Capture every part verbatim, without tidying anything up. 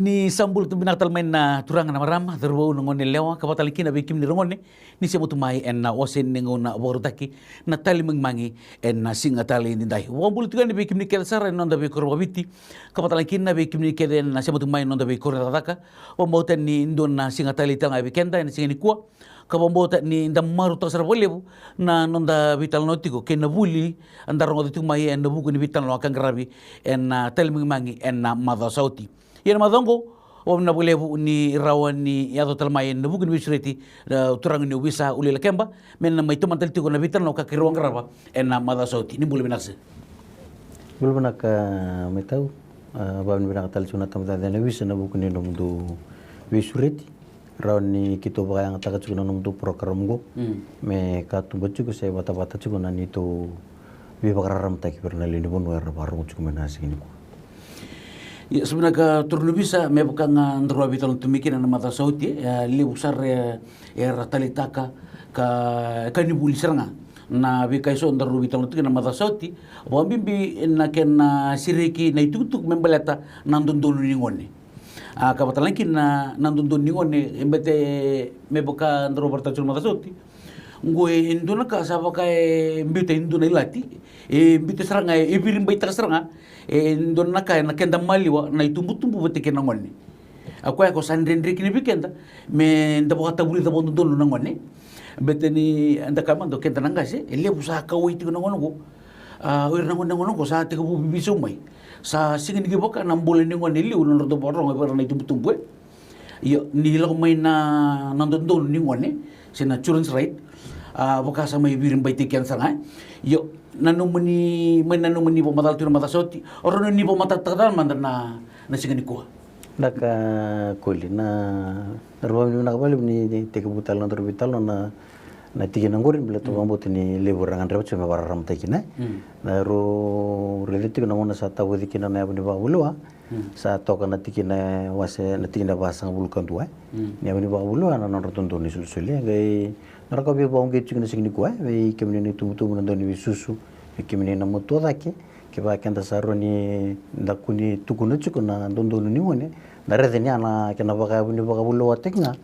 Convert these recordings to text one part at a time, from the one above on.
Ni sa bula tu vinaka tale mai na turaga, na marama, cauravou, na gone yalewa, ka vaka tale kina vei kemuni ragone ni sema tu mai ena wase ni gauna vakarautaki na Tali Magimagi ena siga tale edaidai. Vakabula tiko yani vei kemuni kece sara ena noda veikoro vakaviti, ka vaka tale kina vei kemuni kece na sema tu mai ena noda veikoro cakacaka. Vakabauta ni dua na siga tale tale ga vei keda ena siga nikua. Ka vakabauta ni da marautaka sara vakalevu na noda veitalanoa tiko kei na vuli eda rogoca tiko mai ena vuku ni veitalanoa ka qaravi ena Tali Magimagi ena macawa sa oti. Ia na macawa oqo, au vakavinavinaka vakalevu ni rawa ni yaco tale mai ena vuku ni veisureti, e, turaga ni Ovisa Uluilakeba, me na mai tomana tale tiko na veitalanoa ka keirau a qarava ena macawa sa oti. Ni bula vinaka sir. Bula vinaka, e, mai tau. E, vakavinavinaka tale tiko na tabacakacaka ni Ovisa ena vuku ni nomudou veisureti. Rawa ni keitou vakayagataka tiko na nomudou program qo. Mm. Me katuba tiko se vatavata tiko na neitou veivakararamataki vei ira na lewe ni vanua era vakarorogo tiko mai na siga nikua. Ia, sa vinaka turaga ni Ovisa, me vaka ga daru a veitalanoa tu mai kina na macawa sa oti, e, levu sara, e, era taleitaka ka, ka ni vuli sara ga na veika eso daru veitalanoa tu kina na macawa sa oti. Vakabibi na kena sereki na itukutuku me baleta na dodonu ni gone. A, ka vaka tale ga kina na dodonu ni gone, e, bete me vaka daru a vakaraitaka tiko na macawa sa oti. Qo e dua na ka sa vaka e biuta e dua na ilati, e biuta sara ga, e viribaitaka sara ga e dua na ka ena keda maliwa na itubutubu vata kei na gone. A koya ko sa dredre kina vei keda me da vakatavulica vakadodonu na gone. Bete ni da kaya mada o keda na qase, e levu sa kauwai tiko na gone qo. A, o ira na gone, na gone qo sa tekivu veiveisau mai. Sa sega ni kevaka na bula ni gone e liu na nodratou vakarorogo vei ira na itubutubu, e. Io, ni lako mai na, na dodonu ni gone se na children's right, a, vaka sa mai viribaitaki keda sara ga, e. Io, nanuma ni, mai nanuma ni vakamacala tu na macawa sa oti, o rawa ni vakamatatataka tale mada na, na siga nikua. Vinaka Koli, na, na rua ni vinaka vakalevu ni tekivu tale na nodaru veitalanoa na, na tikina qori, baleta, mm, vakabauta ni levu era gadreva tiko me vakararamataki kina, e. Mm. Na rau raica tiko na gauna sa tavoci kina na yavu ni vakavulewa, mm, sa toka na tikina wase, na tikina vasagavulu ka dua, e. Mm. Ni yavu ni vakavulewa na nodra dodonu na isolisoli, e. Qai na rau ka veivakauqeti tiko na siga nikua, e, vei kemuni na itubutubu, na dau ni veisusu, vei kemuni na matua cake, kevaka keda sa rawa ni da kua ni tukuna tiko na dodonu ni gone, da raica ni a na kena vakayavu ni vakavulewataki ga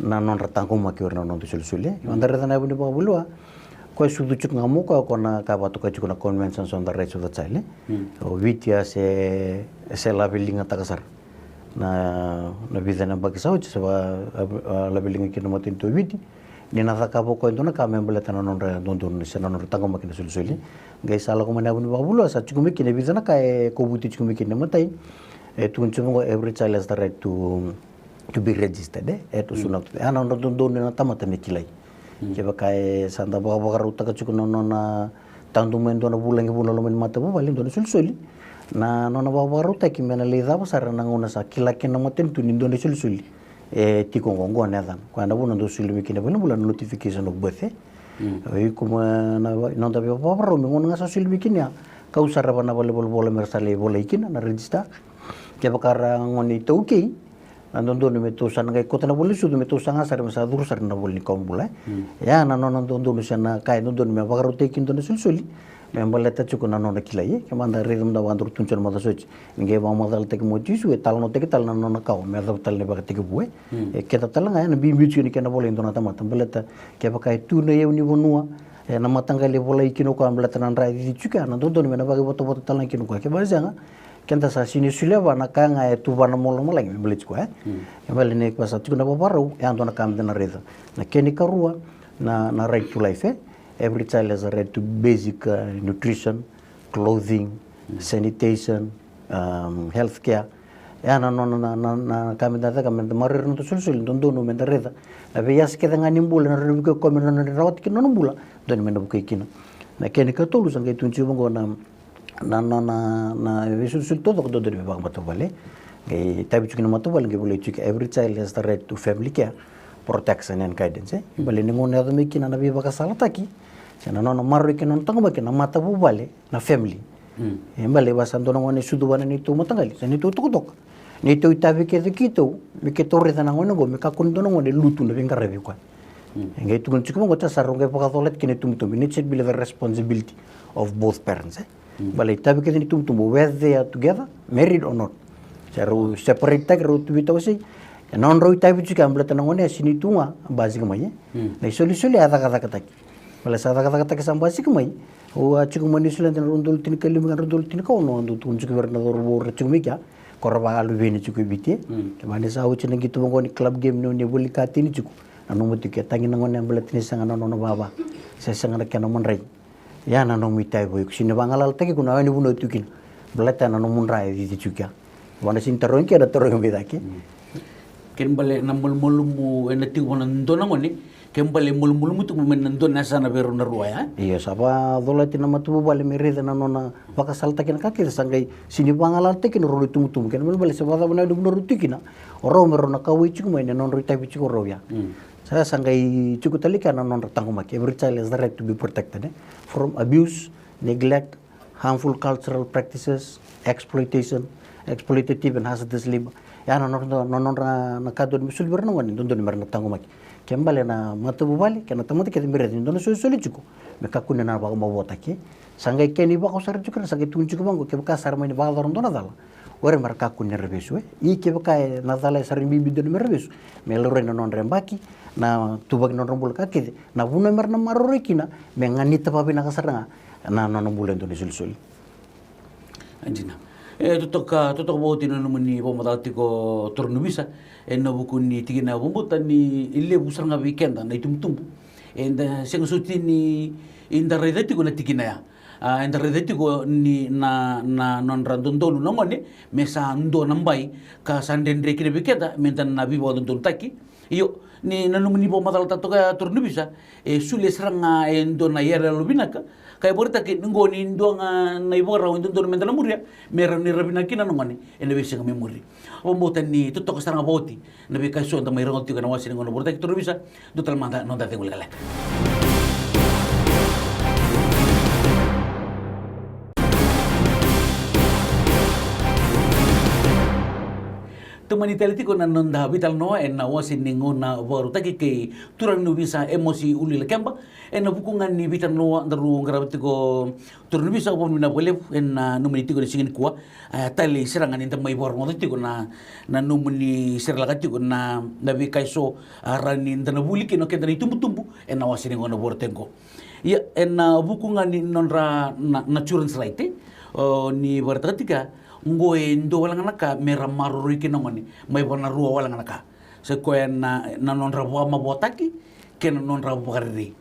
na nodra taqomaki o ira na noda isolisoli. Eda raica na yavu ni vakavulewa, koya e sucu tiko ga mai o koya, o koya na ka e vakatokai tiko na Conventions on the Rights of the Child, e. Mm. O Viti a se, se laveligataka sara na, na vica na yabaki sa oti, se va, a, a, laveliga kina na matanitu o Viti. Ni na cakava o koya e dua na ka me baleta na nodra dodonu se na nodra taqomaki na isolisoli. Qai sa lako mai na yavu ni vakavulewa, sa tiko mai kina e vica na ka e kovuti tiko mai kina. Na imatai, e tukuni tiko vaqo, every child has the right to, to be registered, e, e tu suna tu. E a na nodra dodonu na tamata me kilai. Mm. Kevaka e sa da vakavakarautaka tiko na nona tadu mai e dua na vulagi vou ena loma ni matavuvale e dua na isolisoli, na nona vakavakarautaki me na lai cava sara na gauna sa kila kina na matanitu ni dua na isolisoli e tiko qo, qo na yacana. Koya na vuna dau soli mai kina e valenibula na notification of birth, e. Mm. O iko mai na, noda veivakavakarau me gauna ga sa soli mai kina ya, kau sara vua na valenivolavola me ra sa lai volai kina na register. Kevaka ra gone iTaukei, na dodonu me tou sa na qai kauta na vale ni sucu me tou saga sara me sa curu sara na vale ni kawa bula, e. Mm. Ya na nona dodonu se na ka e dodonu me vakarautaki kina e dua na isolisoli me baleta tiko na nona kilai, e. Ke mada raica mada vakadaru tukuna tiko na macawa sa oti, ni qai vakamacalataki mai o Jisu, e talanoataki tale na nona kawa me yacova tale na ivakatekivu, e. Mm. E keda tale ga ya na bibi tiko ni kena volai e dua na tamata, baleta kevaka e tu na iyau ni vanua, e, na mataqali e volai kina o koya baleta na dra e cici tiko ya, na dodonu me na vakaivotavota tale ga kina o koya. Kevaka e sega, keda sa sega ni solia vua na ka ga e tu vua na lomalagi me baleti koya, e. Mm. E baleta ni koya sa tiko na vakavakarau, e a dua na ka meda na raica. Na kena ikarua, na, na right to life, e. Every child has a right to basic, uh, nutrition, clothing, mm, sanitation, um, health care. E a na nona na, na, na ka meda caka, meda maroroi ira na noda isolisoli, dodonu meda raica na veiyasa kece ga ni bula ena rawa ni vukei koya me na nona rawata kina na nona bula, dodonu me na vukei kina. Na kena ikatolu sa qai tukuni tiko vaqo na na, na, na, na veisolisoli taucoko dodonu me vakamatavuvale. Qai tavi tiko na matavuvale, qai volai tiko, every child has the right to family care, protection and guidance, e. Mm. Baleta ni gauna e yaco mai kina na veivakasalataki se na nona maroroi kei na nona taqomaki na matavuvale, na family. Mm. E baleta ni sa dua na gone e sucu vua na neitou mataqali se neitou tokatoka, neitou itavi kece keitou me keitou raica na gone oqo me kakua ni dua na gone e lutu na veiqaravi o koya. Mm. E qai tukuni tiko vaqo, sa rau qai vakacolati kina na itubutubu. It should be the responsibility of both parents, e. Mm. Baleta itavi kece ni itubutubu, whether they are together, married or not, Se rau separate-taki, rau tu veitawasei. E nodrau itavi tiko ya, baleta na gone ya sini tu ga basika mai, e. Na isolisoli a cakacakataki. Baleta sa cakacakataki, sa basika mai. Au a tiko mai Niusiladi ena rua na udolu tinikalima kei na rua na udolu tinikaono, au dau tukuna tiko vei ira na cauravou era tiko mai kea, ko ra vakaluveni tiko e Viti, e. Kevaka ni sa oti na qito vaqo ni club game, ni o ni voli ka tini tiko, nanuma tiko e tagi na gone ya baleta ni sega na nona vava, se sega na kena madrai. Ya na nomu itavi vei iko, sini vagalalataki iko na vanua o tu kina. Baleta ya na nomu dra e cici tiko ya. Vana sini tarogi kina, tarogi mai cake. Kena bale na malumalumu ena tiko vua na dua na gone, kena bale malumalumu tiko mai na dua na yasana vei rau na rua ya. Io, sa vacolati na matavuvale me raica na nona vakasalataki na ka kece, sa qai sini vagalalataki na rau na itubutubu. Kena bale se vakacava na vanua rau tu kina, o rau me rau na kauwai tiko mai na nodrau itavi tiko o rau ya. Sa, sa qai tiko tale kea na nodra taqomaki. Every child has the right to be protected, e, from abuse, neglect, harmful cultural practices, exploitation, exploitative and hazardous labor. Ya na nodra, na nodra na ka dodonu me soli vei ira na gone, dodonu me ra na taqomaki. Kena bale na matavuvale kei na tamata kece me raica ni dua na solisoli tiko, me kakua ni na vakamavoataki. Sa qai kena ivakaro sara tiko, sa qai tukuni tiko vaqo, kevaka sa ra mai ni vakayacora dua na cala, o ira me ra kakua ni ra vesu, e. Ia kevaka e na cala e sa ra bibi dodonu me ra vesu, me laurai na nodra yabaki, na tuvaki na nodra bula ka kece, na vanua me ra na maroroi kina, me ganita vakavinaka sara ga na nona bula e dua na isolisoli. E dina. E totoka, totoka vakaoti na nomuni vakamacala tiko, turaga ni ovisa, ena vuku ni tikina ya. Vakabauta ni levu sara ga vei keda na itubutubu eda sega soti ni da raica tiko na tikina ya. A, eda raica tiko ni na, na nodra dodonu na gone me sa dua na bai ka sa dredre kina vei keda me da na veivakadodonutaki. Io, ni na nomuni vakamacalataka toka ya, turaga ni ovisa, e solia sara ga e dua na iyaloyalo vinaka, ka e vakaraitaki ni qo ni dua ga na ivakarau e dodonu me da na muria me rawa ni ra vinaka kina na gone ena veisiga me muri. Vakabauta ni totoka sara ga vakaoti na veika eso eda mai rogoca tiko ena wase ni gauna vakarautaki, turaga ni ovisa. Dua tale mada na noda cegu lekaleka. Tomani tale tiko na noda veitalanoa ena wase ni gauna vakarautaki kei turaga ni ovisa Emosi Uluilakeba. Ena vuku ga ni veitalanoa daru qarava tiko, turaga ni ovisa, au vakavinavinaka vakalevu ena nomuni tiko ena siga nikua. A, talei sara ga ni da mai vakarogoca tiko na, na nomuni serelaka tiko na, na veika eso, a, rawa ni da na vuli kina o keda na itubutubu ena wase ni gauna vakarautaki qo. Ia, ena vuku ga ni nodra na, na children's right, e, o ni vakaraitaka tiko ya, qo e dua wale ga na ka me ra maroroi kina na gone mai vua na rua wale ga na ka. Sa i koya na, na nodra vakamavoataki kei na nodra vakarerei.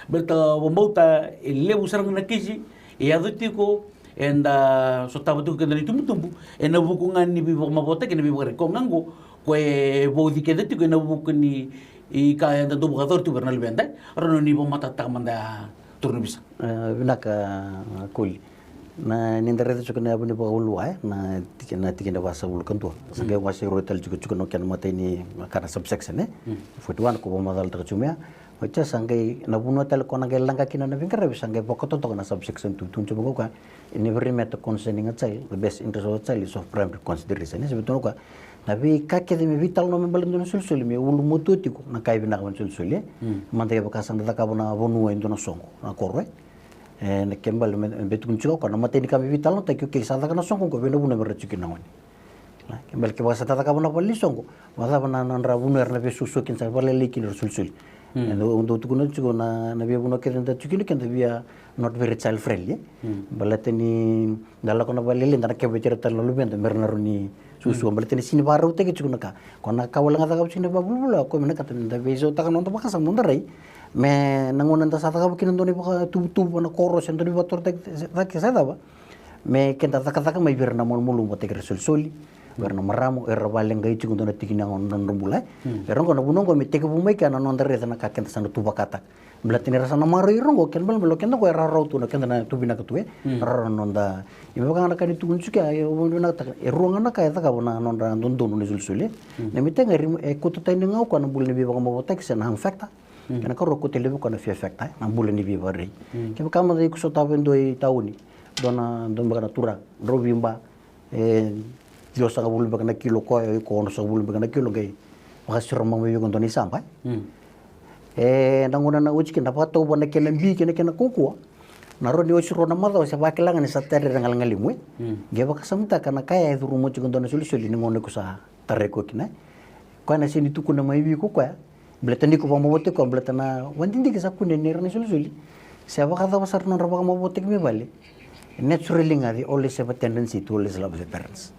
Baleta vakabauta e levu sara ga na kisi e yaco tiko, eda sotava tiko keda na itubutubu ena vuku ga ni veivakamavoataki, na veivakarerei. Koya ga qo, koya e vauci keda tiko ena vuku ni ka eda dau vakayacora tiko vei ira na luveda. Rawa ni vakamatatataka mada, turaga ni ovisa. E, vinaka, Koli. Na, ni da raica tiko na yavu ni vakaulua, e, na tiki, na tikina vasagavulu ka dua. Sa qai wase rua tale tiko, tiko na kena imatai ni ka na subsection, e. Forty-one, ko vakamacalataka tiko mai ya. Oti ya sa qai na vanua tale ko na qai leqa kina na veiqaravi, sa qai vakatotoka na subsection two, tukuna tiko vaqo ka, in every matter concerning a child, the best interest of a child is of primary consideration. E, sa vei tukuna o koya, na veika kece me veitalanoa me baleta e dua na isolisoli, me ulumatua tiko na ka e vinaka vua na isolisoli, e. Mada kevaka sa na cakava na vanua e dua na soqo, na koro, e. E, na kena ibalebale me, me tukuni tiko o koya, na imatai ni ka me veitalanoataki, okay, sa caka na soqo qo, vei na vanua me ra tiko kina na gone. Na kena ibalebale kevaka sa da cakava na valenisoqo, vakacava na, na nodra vanua era na veisuasua kina, sa vakalailai kina era isolisoli. Eda dau tukuna tiko na, na veivanua kece eda tiko kina, keda via not very child friendly, e. Baleta ni da lako na valelailai, da na keveti ira tale na luveda me ra na rawa ni suasua, baleta ni sini vakarautaki tiko na ka. Ko na ka wale ga cakava tiko na ivakavuvuli, o koya me na ka da veisautaka na noda vakasama, noda rai. Me na gauna da sa cakava kina e dua na ivakatuvatuva, na koro, se dua na ivakatorocaketaki, sa cava, me keda cakacaka mai vei ira na malumalumu vakataki ira na isolisoli, vei ira na marama, era vakaleqai tiko e dua na tiki ni gauna na nodra bula, e. Vei ira qo na vanua qo me tekivu mai kea na noda raica na ka keda sa na tu vakataka. Baleta ni ra sa na maroroi ira qo, kena ibalebale o keda qo e rawarawa tu na keda na tu vinaka tu, e. Rawarawa na noda. Ia me vaka ga na ka ni tukuni tiko ya, e, au vakavinavinakataka, e rua ga na ka e cakava na nodra dodonu na isolisoli, e. Na imatai ga e rima, e kauta tani ga o koya na bula ni veivakamavoataki se na harm factor. Kena ikarua e kauta laivi o koya na fear factor, e, na bula ni veivakarerei. Kevaka mada iko sotava e dua i tauni, dua na, dua beka na turaga, drau veiba, e, ciwasagavulu beka na kilo o koya, o iko onosagavulu beka na kilo, qai vakasiro mai vei iko e dua na isaba, e. E, na gauna na oti kina, na vakatauva na kena bi kei na kena kaukauwa, Na rawa ni osi rua na macawa se vakila ga ni sa tara ira na galagalemu e. Qai vakasamataka na ka ya e curuma tiko e dua na isolisoli ni gauna ko sa tarai koya kina. Koya na sega ni tukuna mai vei iko koya. Baleta ni ko vakamavoataki koya, baleta na vakadidike sa kune ni ira na isolisoli, se vakacava sara na nodra vakamavoataki mai vale, naturally ga they always have a tendency to always love their parents.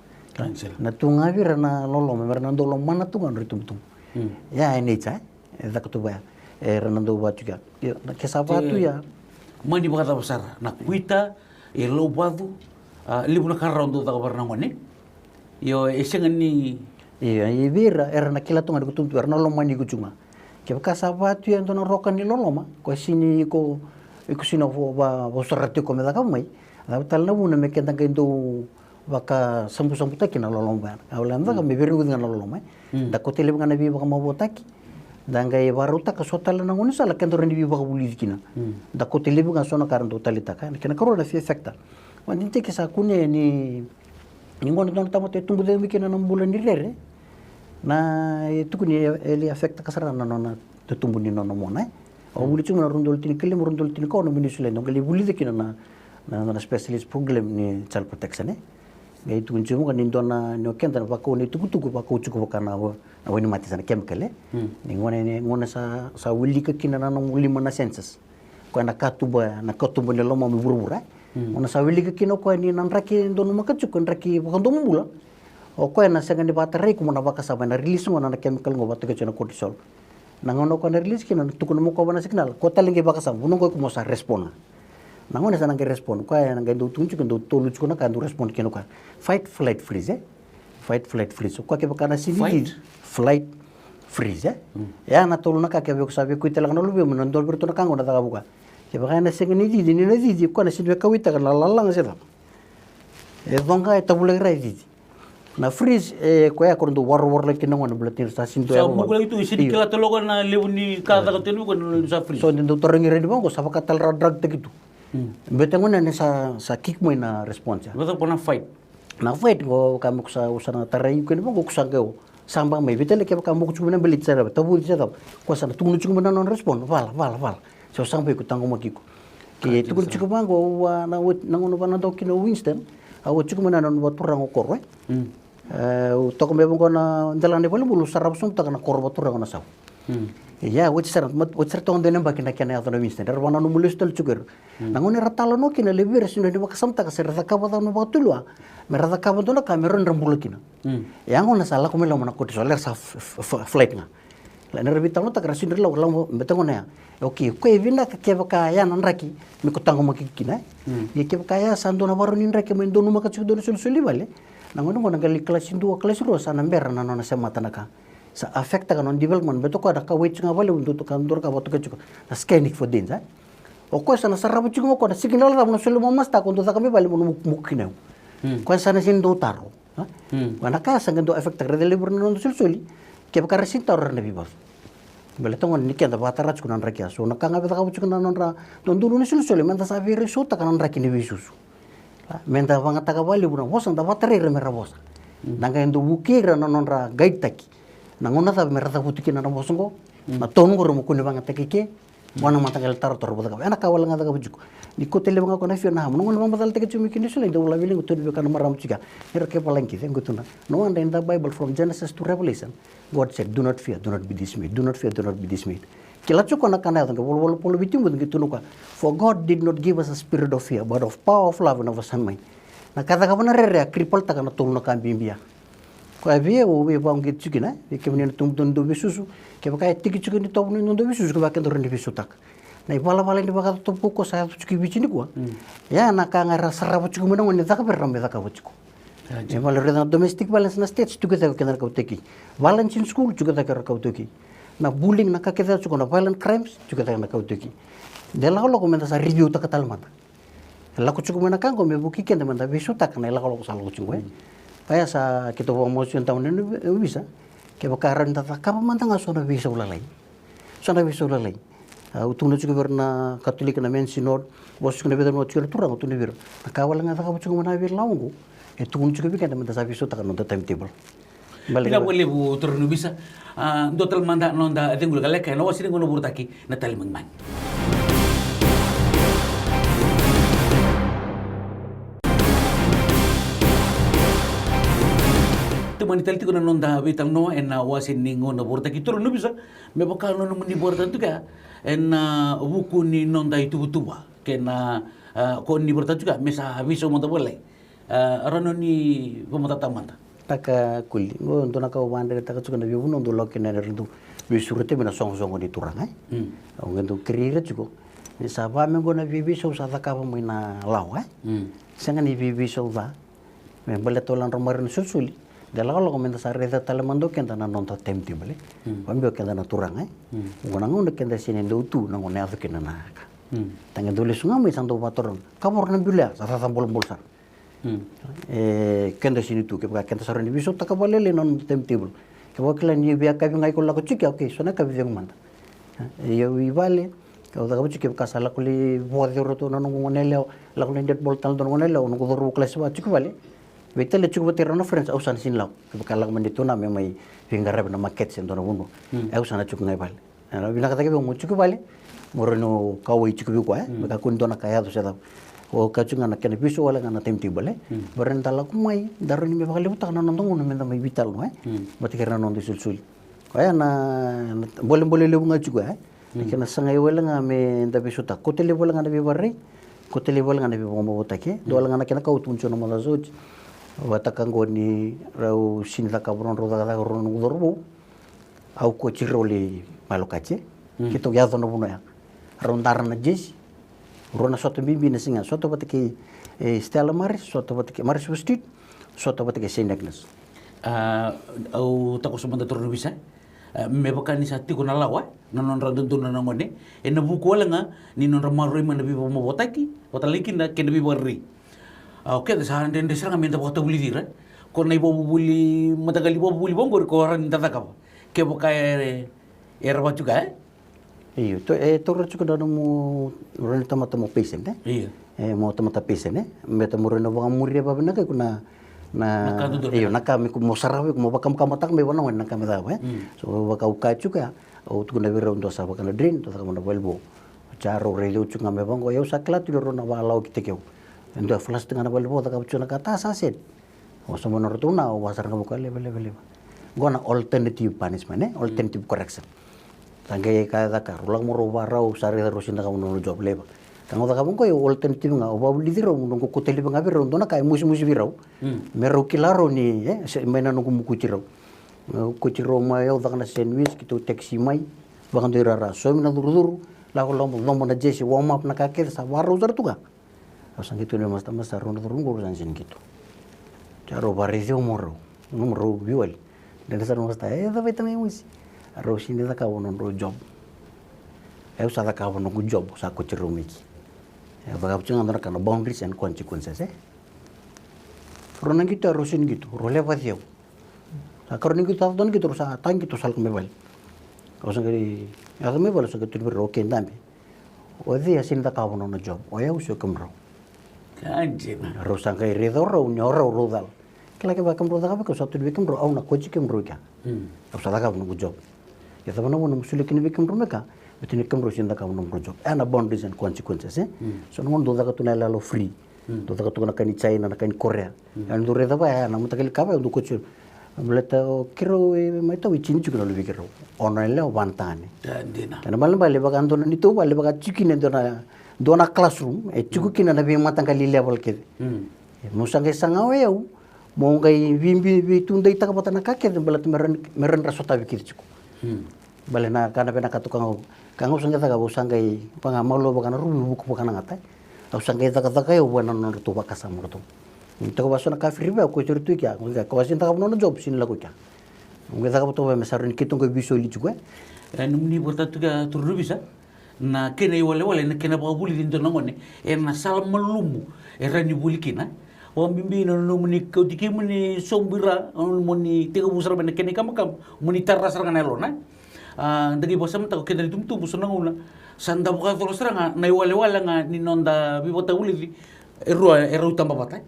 Na tu ga vei ira na loloma, me ra na dau lomana tu ga na nodra itubutubu. Ya e nature e caka tu vaya. Era na dau vaya tu ya. Ke sa vaya tu ya. Mani vakacava sara na kuita, e lauvacu, a levu na ka rawa dau caka vei ira na gone. Io, e sega ni. Io, e vei ira era na kila tu ga ni ko tubutubu, era na lomani iko tu ga. Kevaka sa vaya tu ya e dua na roka ni loloma, ko sega ni ko, iko sega ni vosora tiko me caka mai. Cava tale na vuna me keda qai dau vakasabusabutaki na loloma vaya. Au lai caka me veireguci ga na loloma e. Da kauta laivi ga na veivakamavoataki. Da qai vakarautaka so tale na gaunisala keda rawa ni veivakavulici kina. Da kauta laivi ga so na ka era dau taleitaka. Na kena karua na fear factor. Vakadidike sa kune ni, ni gauna dua na tamata e tubu cake mai kina na bula ni rere, na e tukuni e, e lai affectaka sara na nona tubu ni nona mona e. Au vuli tiko mai na rua na udolu tinikalima, rua na udolu tinikaono mai Niu Siladi, au qai lai vulica kina na, na, na specialist program ni child protection e. Qai tukuni tiko mai ni dua na, ni o keda na vakau na itukutuku, vakau tiko vaka na, na wainimate sa na chemical e. Ni gauna, ni gauna sa, sa wilika kina na nomu lima na senses. Koya na katuba, na katuba ni lomamu e vuravura e. Gauna sa wilika kina o koya ni na draki e donumaka tiko, draki vakadomobula. O koya na sega ni vakatarai iko mo na vakasama, na release gona na chemical qo vakatokai tiko na cortisol. Na gauna o koya na release kina, na tukuna mo koya vua na signal, koya tale qai vakasama, vanua qo iko mo sa respond ga. Na gone sa na qai respond, koya na qai dau tukuni tiko, dau tolu tiko na ka dau respond kina o koya. Fight, flight, freeze e. Fight, flight, freeze. O koya kevaka na sega ni cici, flight, freeze e. E ya na tolu na ka kevaka sa veikauaitaka na luvemu, na dua vei iratou na ka qo na cakava o koya. Kevaka na sega ni cici, ni na cici, o koya na sega ni veikauaitaka na lalaga se cava. E coqa, e tavulaki ra e cici. Na freeze, e koya ko ra dau varavaralaki kina gona, baleta ni ra sa sega ni dua. Sa mukulaki tu, e sega ni kila tale o koya na levu ni ka caka tu yani vei koya, na levu sa freeze. So ni dau tarogi ira yani vaqo, sa vaka tale ra drug taki tu. Baleta gona ni sa, sa kick mai na response ya. Vata ko na fight. Na fight qo, vaka me ko sa, o sa na tarai iko yani vaqo, ko sa qai o saba mai, veitalia kevaka mo ko tiko mai na beleti se cava, tavuci se cava, ko sa na tukuna tiko mai na nona respond, vala, vala, vala. Se o saba iko, taqomaki iko. Ke tukuna tiko vaqo, au a, na oti, na gauna au a dau kina o Winston, au a tiko mai na nona vaturaga o Koro e. E, au toka mai vaqo na delana i valenibula, au sarava sogotaka na koro vaturaga o Nasau. Ia, oti sara, oti sara toka dua na yabaki na kena yaco na Winston, era vakananuma lesu tale tiko o ira. Na gauna era talanoa kina, levu vei ira sega ni vakasamataka se ra cakava cava na vakatulewa me ra cakava dua na ka me rawa ni ra bula kina. Ia gona sa lako mai loma na cortisol, era sa f-, f-, f-, flight ga. Ia ni ra veitalanoataka, ra sega ni lako, lako, baleta gona ya. Okay, o koya e vinaka kevaka ya na draki me ko taqomaki kina e. Ia kevaka ya sa dua na ivakarau ni draki me donumaka tiko e dua na isolisoli i vale, na gone qo na qai lai kalasi dua, kalasi rua, sa na bera na nona semata na ka. Sa affectaka na nona development, baleta o koya na ka wai tiko ga vakalevu, dua tu ka, dua na ka vakatokai tiko na scanning for danger. O koya sa na sarava tiko ga o koya na signal cava na soli mo master, ko dau caka mai vale mo na muku, muku kina. O koya sa na sega ni dau taro. Koya na ka ya sa qai dau affectaka, raica levu ira na noda isolisoli. Kevaka ra sega ni taro, ra na veivacu. Baleta gona ni keda vakatara tiko na draki ya. So na ka ga vei cakava tiko na nodra dodonu na isolisoli, meda sa veiraisotaka na draki ni veisusu. Meda vagataka vakalevu na vosa, da vakatarai ira me ra vosa. Da qai dau vukei ira na nodra guide taki. Na gauna cava me ra cavuti kina na vosa qo, na tone qo ra mo kua ni vagataki ke, vua na mataqali tarotaro ra cakava. Ena ka wale ga cakava tiko. Ni kauta laivi ga o koya na fear, na hamo. Na gauna vakamacalataki tiko mai kina Niu Siladi, dau laveliga tu vei koya na marama tiko ya. Era ke valagi kece, qo tu na. No wonder in the Bible, from Genesis to Revelation, God said, "Do not fear, do not be dismayed. Do not fear, do not be dismayed." Kila tiko na ka na yaco, qai volavola Paula vei Timoci, qai tukuna o koya, "For God did not give us a spirit of fear, but of power, of love, and of a sound mind." Na ka cakava na rere ya, cripple-taka na tolu na ka bibi ya. Koya vei au, au veivakauqeti tiko kina, vei kemuni na itubutubu dau veisusu, kevaka e tiki tiko ni tovo ni dau veisusu, kevaka kedaru ni veisautaka. Na ivalavala ni vakacaucautaki sa yaco tiko i Viti nikua. Ya na ka ga era sarava tiko mai na gone, caka vei ira me cakava tiko. Me vale raica na domestic violence na States, tiko cake kece na ka au teki. Violence in school, tiko cake na ka au teki. Na bullying, na ka kece tiko, na violent crimes, tiko cake na ka au teki. De lakolako meda sa review-taka tale mada. E lako tiko mai na ka qo me vukei keda meda veisautaka na ilakolako sa lako tiko e. Oya sa keitou vakamau tiko e dau na ovisa. Kevaka rawa ni da cakava mada ga so na veisau lalai. So na veisau lalai. Au tukuna tiko vei ira na Katolika, na Men's Synod, vosa tiko na veivanua tiko era turaga, au tukuna vei ira. Na ka wale ga cakava tiko mai na veilawa qo, e tukuna tiko vei keda meda sa veisautaka na noda timetable. Vinaka vakalevu turaga ni ovisa. A, dua tale mada na noda cegu lekaleka ena wase ni gauna vakarautaki na Tali Magimagi. Tale tiko na noda veitalanoa ena wase ni gauna vakarautaki, turaga na ovisa, me vaka na nomuni vakaraitaka tiko ya ena vuku ni noda ituvatuva kei na, a, ko ni vakaraitaka tiko ya me sa veisau mada vakalailai. A, rawa ni vakamatatataka mada. Taka kuli, qo dua na ka au vakadredretaka tiko na veivanua dau lako kina ena dau veisureti mai na soqosoqo ni turaga, e? Mm. Au qai dau kerei ira tiko ni sa va me qo na veiveisau sa cakava mai na lawa, e? Mm. Sega ni veiveisau ca. Me baleta o ladra mai na solisoli, de lakolako meda sa raica tale mada o keda na noda timetable, e? Mm. Vakabibi o keda na turaga, e? Mm. Qo na gauna keda sega ni dau tu na gauna e yaco kina na ka. Mm. Taqe dau lesu ga mai sa dau vakataroga, kavoro na bilo ya, sa caca bolobolo sara. Mm. E, keda sega ni tu, kevaka keda sa rawa ni veisautaka vakalailai na noda timetable. Kevaka kila ni veiyakavi ga iko lako tiko, okay, so na yakavi cegu mada. E, io, i vale, au cakava tiko, kevaka sa lako lai voce o ratou na noqu goneyalewa, lako lai dead ball tale na noqu goneyalewa, noqu cauravou kalasi va tiko i vale. Veitalia tiko vata kei rau na friends, au sa na sega ni lako. Kevaka lako mai na tuna me mai veiqaravi na makete se dua na vanua. Mm. Au sa na tiko ga i vale. E, na vinaka cake vei au mo tiko i vale, mo rawa ni kauwai tiko vei koya, e? Mm. Me kakua ni dua na ka e yaco se cava. O ka tiko ga na kena veisau wale ga na timetable, e? Mm. Me rawa ni da lako mai, da rawa ni me vakalevutaka na noda gauna meda mai veitalanoa, e? Mm. Vata kei ira na noda isolisoli. Koya na, na bolebole levu ga tiko, e? Na, mm, kena sagai wale ga meda veisautaka. Kauta laivi wale ga na veivakararai, kauta laivi wale ga na veivakamavoataki, e? Dua, mm, wale ga na kena ka au tukuna tiko na macawa sa oti. Vata ka qo ni rau sega ni cakava na nodrau cakacaka rau na noqu cauravou. Au coach rau lai Malo Kace. Mm. Keitou yaco na vanua ya. Rau dara na jersey. Rua na sota bibi na siga. Sota vata kei, e, Stella Maris, sota vata kei Maris Street, sota vata kei Saint Agnes. A, au takoso mada, turaga na ovisa. A, me vaka ni sa tiko na lawa, e? Na nodra dodonu na gone. Ena vuku wale ga ni nodra maroroi mai na veivakamavoataki, vata lai kina kei na veivakarerei. A, o keda sa dredre sara ga meda vakatavulici ira. Ko na ivakavuvuli, mataqali ivakavuvuli vaqori ko rawa ni da cakava. Kevaka e, era vaka tiko, e? Io, to, e taura tiko na nomu, rawa ni tamata mo patient, e? Io. E, mo tamata patient, e? Baleta mo rawa ni vakamuria vakavinaka iko na, na, na ka dodonu, io, na ka me, mo sarava iko, mo vakamakamataka mai vua na gone na ka me cakava, e? Mm. So, vaka au kaya tiko ya, au tukuna vei rau, dua sa vaka na drain, dua cakava na valivou. Sa rau raici au tiko ga me vaqo, au sa kila tu ni rau na vakalawakitaki au. E dua e flush tiko ga na valivou, cakava tiko na ka, ta sa set. Au sa mai na ratou na, au vakasara ga vei koya, leva, leva, leva. Qo na alternative punishment, e? Alternative correction. Sa qai kaya caka, rau lako mai rau vakarau, sa raica rau sega ni cakava na nodra job, leva. Ka ga au cakava qo, au alternative ga, au vakavulici rau, noqu kauta laivi ga vei rau dua na ka e mosimosi vei rau. Mm. Me rau kila rau ni, e, se, mai na noqu mokuti rau. Au kauti rau mai, au caka na sandwich, keitou taxi mai, vakadua i rara, saumi na curucuru, lako loma, cobo na jersey, warm up na ka kece, sa vakarau sara tu ga. Au sa qai tukuna vei master, master, rau na cauravou qo rau sa sega ni qito. Sa rau vakaraici au mo rau. Mo rau veiwali. Dredre sara, master, e, cava e tamai mosi? Rau sega ni cakava na nodrau job. Au sa cakava noqu job, sa kauti rau mai ke. Au cakava tiko ga dua na ka na boundaries and consequences, e? Rau na qito, rau sega ni qito, rau levaci au. Sa ka rau na qito, sa dua na qito, rau sa taqito, sa lako mai vale. Au sa qai yaco mai vale, au sa qai tukuna vei rau, okay, dabe. O cei a sega ni cakava na nona job? O yau se o kemudrau? Ka dina. Rau sa qai raica o rau ni o rau rau cala. Kila, kevaka kemudrau cakava, kau sa tukuna vei kemudrau, au na kauti kemudrau i kea. Mm. Au sa cakava noqu job. Ia cava na vuna mo solia kina vei kemudrau me ka, baleta ni kemudrau sega ni cakava na nomudrau job? E na boundaries and consequences, e? Mm. So na gauna dou caka tu na iyaloyalo free, mm, dou caka tu na ka ni China, na ka ni Korea. Mm. Ia dou raica vaya, na mataqali ka vaya, dou kauti. Baleta o keirau e mai tau e tini tiko na luvei keirau. Ono na yalewa, va na tagane. Ka dina. Kena ibalebale, vaka dua na neitou vale, vaka tiko kina e dua na, dua na classroom, e tiko kina na veimataqali level kece. Mm. E, mo sa qai saga o yau, mo qai veibi, veitudaitaka vata na ka kece, baleta me rawa ni, me rawa ni ra sotavi kece tiko. Mm. Bale na ka na vinakata, ka ga, ka ga au sa qai cakava, au sa qai vaka malua vaka na ruku, vuku vaka na gata. Au sa qai cakacaka au vua na nodratou vakasama ratou. Ni toka vaka so na ka free vei au, kauti iratou i kea, au qai kaya, ko a sega ni cakava na nona job, sega ni lako i kea. Au qai cakava toka vei me sa rawa ni keitou qai veisoli tiko, e. E, nomuni vakaraitaka tu kea, turaga na ovisa, na kena iwalewale, na kena vakavulici e dua na gone ena sala malumu e rawa ni vuli kina. Vakabibi na nomuni kauti kemuni sobu i ra, mo ni tekivu sara mai na kena ikabakaba, mo ni tara sara ga na yalona. A, da qai vakasamataka o keda na itubutubu, so na gauna sa da vakayacora sara ga na iwalewale ga ni noda veivakatavulici e rua e rau taba vata.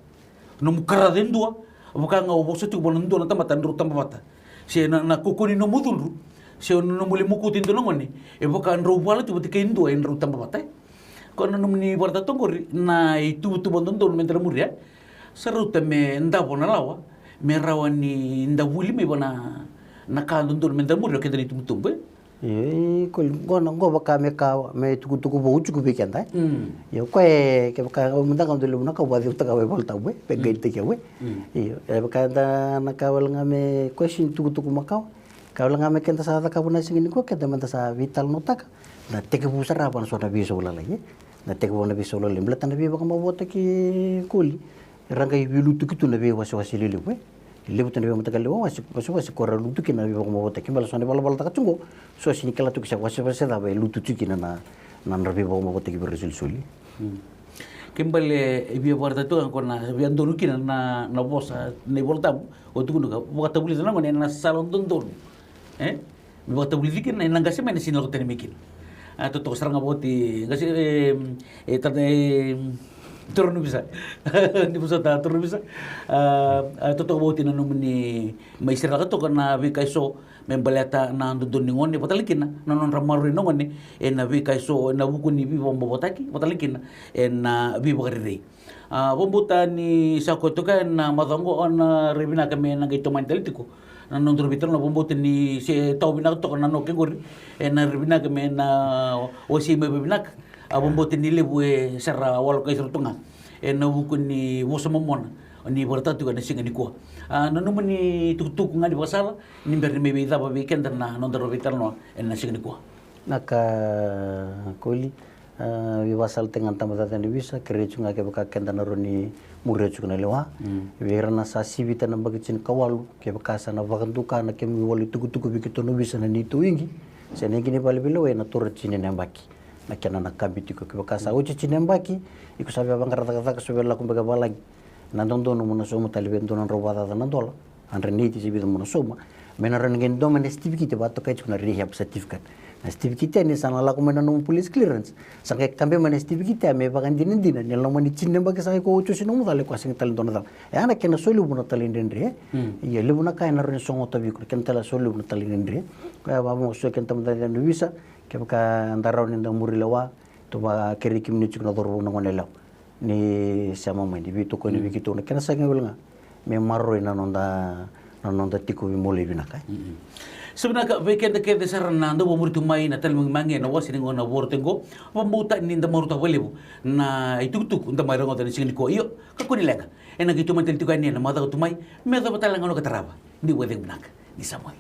Nomu karaca e dua, vaka ga o vosa tiko vua na dua na tamata drau taba vata. Se na, na kaukaua ni nomu cudru, se na nomu lai mokuti e dua na gone, e vaka drau vala tiko vata kei dua e drau taba vata, e. Ko na nomuni vakaraitaka toka qori na ituvatuva dodonu me da na muria, e. Sa rauta me davo na lawa, me rawa ni da vuli mai vua na, na ka dodonu me da muria o keda na itubutubu, e? Io, i koya qo na qo vaka me ka me tukutuku vou tiko vei keda, e? Mm. Io, koya e, kevaka au mada ga dau levu na ka au vakacevutaka vei Volatabu, e? Me guide-taki au, e? Mm. Io, e vaka eda na ka wale ga me question tukutuku makawa. Ka wale ga me keda sa cakava na siga nikua, keda meda sa veitalanoataka. Na tekivu sara vua na so na veisau lalai, e? Na tekivu na veisau lalai. Baleta na veivakamavoataki, Koli, ra qai veilutuki tu na veiwasewase lelevu, e? Levu tu na veimataqali wase, wasewase ko ra lutu kina na veivakamavoataki. Baleta so na ivalavala taka tu qo, so sega ni kila tu ke sa wasewase cava e lutu tu kina na, na, na nodra veivakamavoataki vei ira na isolisoli. Mm. Ke bale e via vakaraitaka tu ga ko na via donu kina na, na vosa na iVolatabu, o tukuna ka vakatavulica na gone ena sala dodonu. E? Me vakatavulici kina, ena qase mai na sega ni lako tani mai kina. A, totoka sara ga voti, qase, e, e, tata, e, turaga ni ovisa. Ni vosota, turaga ni ovisa. A, a, totoka voti na nomuni mai sereka toka na veika eso me baleta na dodonu ni gone, vata tale kina na nodra maroroi na gone ena veika eso, ena vuku ni veivakamavoataki, vata tale kina ena veivakarerei. A, vakabauta ni sa koya toka ena macawa qo, ena rai vinaka me na qai tomani tale tiko na nodaru veitalanoa. Vakabauta ni se tawa vinaka toka na noke qori, ena rai vinaka me na wasei mai vakavinaka. A, vakabauta ni levu e sa ra walokai sara tu ga ena vuku ni vosa momona ni vakaraitaka tiko ena siga nikua. A, na nomuni itukutuku ga ni vakasala ni bera ni mai veicava vei keda na nodaru veitalanoa ena siga nikua. Na ka, Koli, a, veivakasalataki ga na tabacakacaka ni ovisa, kerei tiko ga kevaka keda na rawa ni muria tiko na lewa. Mm. Vei ira na sa sivita na yabaki tinikawalu, kevaka sa na vakaduka na kemu iwali tukutuku vei keitou na ovisa na neitou igi, se na igi ni vale vei lewai, ena taura tini na yabaki na kena na kabi tiko. Kevaka sa oti tini na yabaki, iko sa via vaqara cakacaka, sa via lako beka valagi, na dodonu mo na sauma tale vei e dua na drau vakacaca na dola, hundred and eighty se vica mo na sauma, me na rawa ni qai dua mai na certificate vakatokai tiko na rehab certificate. Na certificate yani sa na lako mai na nomu police clearance, sa qai kabe mai na certificate ya me vakadinadina ni loma ni tini na yabaki sa qai ko oti osi nomu cala, ko a sega tale dua na cala. E a na kena soli levu na talaidredre. Mm. Ia, levu na ka ena rawa ni sogota vei iko, na kena tale soli levu na talaidredre. Koya vakavosa kena tabacakacaka ni ovisa, kevaka da rawa ni da muri lewa, tou vakerei kemuni tiko na cauravou, na goneyalewa, ni sema mai, ni veitokoni vei keitou, na kena sega wale ga me maroroi na noda, na noda tiko veimaliwai vinaka. Mm-mm. Sa vinaka vei keda kece sara na dau vakamuri tu mai na Tali Magimagi ena wase ni gauna vakarautaki qo. Vakabauta ni da marautaka vakalevu na itukutuku da mai rogoca ena siga nikua. Io, kakua ni leqa, ena qai tomani tale tiko yani ena macawa tu mai me yacova tale na gauna ka tarava. Ni vakacegu vinaka, ni sa moce.